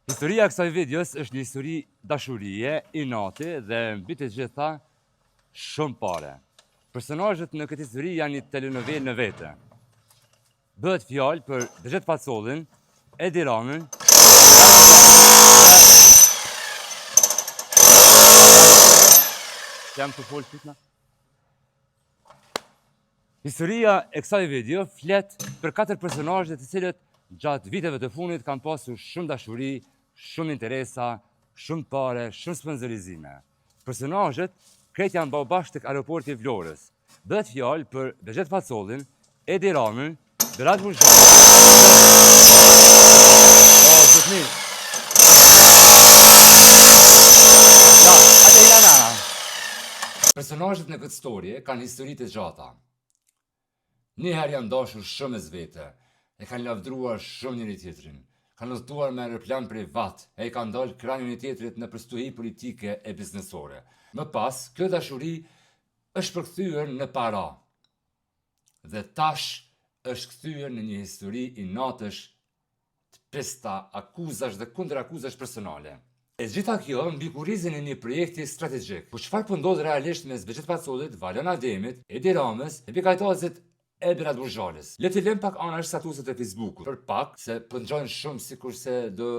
Historia e kësaj videos është një histori dashurie, inati dhe mbi të gjitha shumë pare. Personazhet në këtë histori janë një telenovelë në vete. Bëhet fjalë për Behgjet Pacollin, Edi Ramën, Jam të folë tutna. Historia e kësaj video flet për katër personazhe të cilët gjatë viteve të fundit kanë pasur shumë dashuri, shumë interesa, shumë pare, shumë sponsorizime. Personazhet krejt janë ba bashkë tek aeroporti i Vlorës. Bëhet fjalë për Behgjet Pacollin, Edi Ramën, Berat Buzhalën, O, zotni. Ja, atë hina nana. Personazhet në këtë storje kanë histori të gjata. Një herë janë dashur shumë mes vete, e kanë lavdruar shumë njëri tjetrin, kanë udhëtuar me aeroplan privat e i kanë dalë krah njëri tjetrit nëpër stuhi politike e biznesore. Më pas, kjo dashuri është përkthyer në para. Dhe tash është kthyer në një histori inatesh të pista, akuzash dhe kundërakuzash personale. E gjitha kjo mbi kurrizin e një projekti strategjik. Po çfarë po ndodh realisht mes Behgjet Pacollit, Valon Ademit, Edi Ramës, Nebi Kajtazit e Berat Buzhalës? Le t'i lëmë pak anash statuset e Facebookut, për pak, se po ngjajnë shumë sikurse do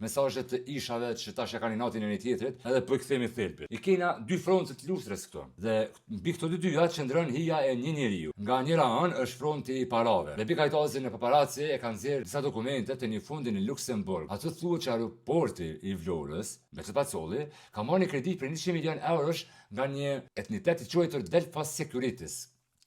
mesazhe të ishave që tash e kanë inatin njëri tjetrit, edhe po i kthehemi thelbit. I kena dy fronte të luftës këtu. Dhe mbi këto dy dyja qëndron hija e një njeriu. Nga njëra anë është fronti i parave. Nebi Kajtazi në Paparaci e ka nxjerrë disa dokumente të një fondi në Luksemburg. Aty thuhet që aeroporti i Vlorës, Behgjet Pacolli, ka marrë një kredi prej 100 milionë eurosh nga një entitet i quajtur Delphos Securities.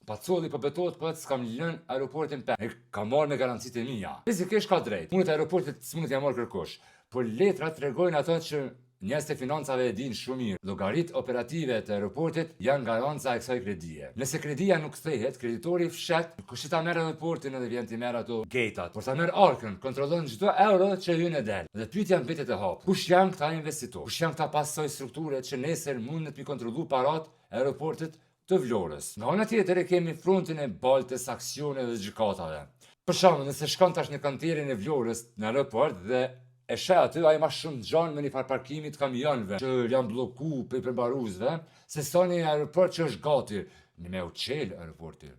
Pacolli po betohet po s'kam lënë aeroportin pe. E kam marrë me garancitë e mia. Fizikisht ka drejt. Punët e aeroportit s'mundet t'ia marrë kërkush. Por letrat tregojnë ato që njerëzit e financave e dinë shumë mirë. Llogaritë operative të aeroportit janë garanca e kësaj kredie. Nëse kredia nuk kthehet, kreditori fshet, nuk është që ta merr aeroportin edhe vjen t'i merr ato gate-at, por ta merr arkën, kontrollon çdo euro që hyn e del. Dhe pyetja mbetet e hapur. Kush janë këta investitorë? Kush janë këta pas kësaj strukture që nesër mundet m'i kontrollu paratë e aeroportit të Vlorës. Nga ana tjetër e kemi frontin e baltës, aksioneve dhe gjykatave. Për shembull, nëse shkon tash në kantieren e Vlorës në aeroport dhe e sheh aty, ai ma shumë ngjan me një farë parkimi të kamionëve që janë blloku prej përmbaruesve, se sa një aeroport që është gati një me u çel aeroporti.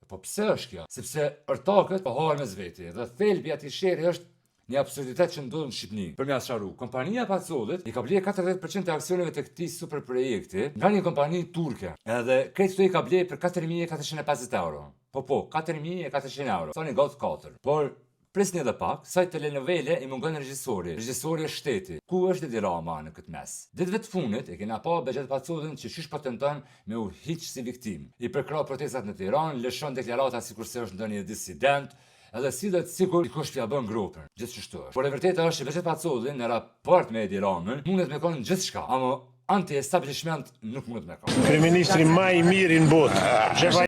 Po pse është kjo? Sepse ortakët po hahen mes veti dhe thelbi i atij sherri është një absurditet që ndodh në Shqipëni. Për me ja sqaru, kompania e Pacollit i ka blerë 40% të aksioneve të këtij super projekti nga një kompani turke. Edhe krejt këto i ka blerë për 4450 euro. Po po, 4400 euro. Sa një Golf 4. Por Prisni edhe pak, kësaj telenovele i mungon regjisori, regjisori është shteti. Ku është Edi Rama në këtë mes? Ditëve të fundit e kena pa Behgjet Pacollin që qysh po tenton me u hiq si viktimë. I përkrah protestat në Tiranë, lëshon deklarata sikurse është ndonjë disident, edhe sillet sikur dikush po ja bën gropën. Gjithë qështu është. Por e vërteta është që Behgjet Pacolli në raport me Edi Ramën mundet me kon gjithçka, ama anti-establishment nuk mundet me kon. Kryeministri ma i miri në botë.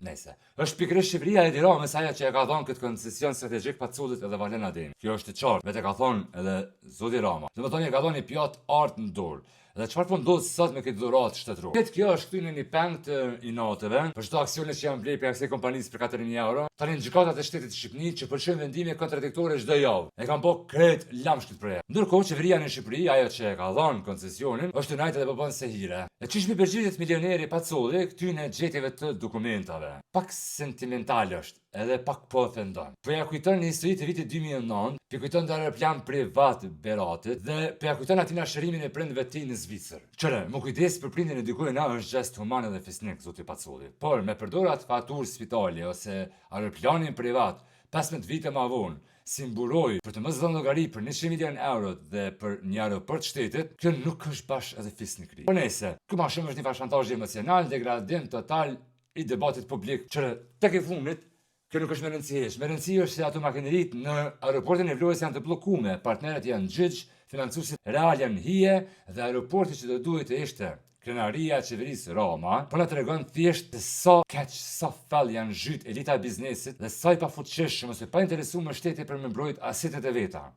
Nejse. Është pikërisht qeveria e Edi Ramës ajo që e ka dhënë këtë koncesion strategjik Pacollit edhe Valon Ademit. Kjo është e qartë, vetë e ka thonë edhe zoti Rama. Domethënë i ka dhënë një pjatë artë në dorë. Dhe çfarë po ndodh sot me këtë dhuratë shtetërore? Këtë kjo është kthy në një peng të inateve, për çdo aksione që janë blerë prej kësaj kompanisë për 4000 euro. Tani në gjykatat e shtetit të Shqipërisë që po lëshojnë vendime kontradiktore çdo javë. E kanë bë krejt lamsh këtë projekt. Ndërkohë qeveria në Shqipëri, ajo që e ka dhënë koncesionin, është tu nejt edhe po bën sehire. E qysh m'i përgjigjet milioneri Pacolli këtyne gjetjeve të dokumentave? Pak sentimental është, edhe pak po ofendon. Po ja kujton një histori të vitit 2009, po i kujton dhe aeroplan privat Beratit dhe po ja kujton atina shërimin e prindëve të tij në Zvicër. Qyre, m'u kujdes për prindin e dikujna është gjest human edhe fisnik, zoti Pacolli. Por, me përdor atë faturë spitali ose aeroplanin privat 15 vite ma vonë, si mburojë për të mos dhënë llogari për 100 milion euro dhe për një aeroport shtetit, kjo nuk është bash edhe fisnikëri. Po nejse, kjo ma shumë është një farë shantazhi emocional, degradim total i debatit publik, që tek e fundit, kjo nuk është me rëndësi hiç. Me rëndësi është se ato makinerit në aeroportin e Vlorës janë të bllokume, partnerët janë gjyq, financuesit real janë në hije dhe aeroporti që do duhej të ishte krenaria e qeverisë Rama, po na tregon thjesht se sa keq, sa thellë janë zhyt elita e biznesit dhe sa i pafuqishëm ose pa interesuar shteti për me mbrojt asetet e veta.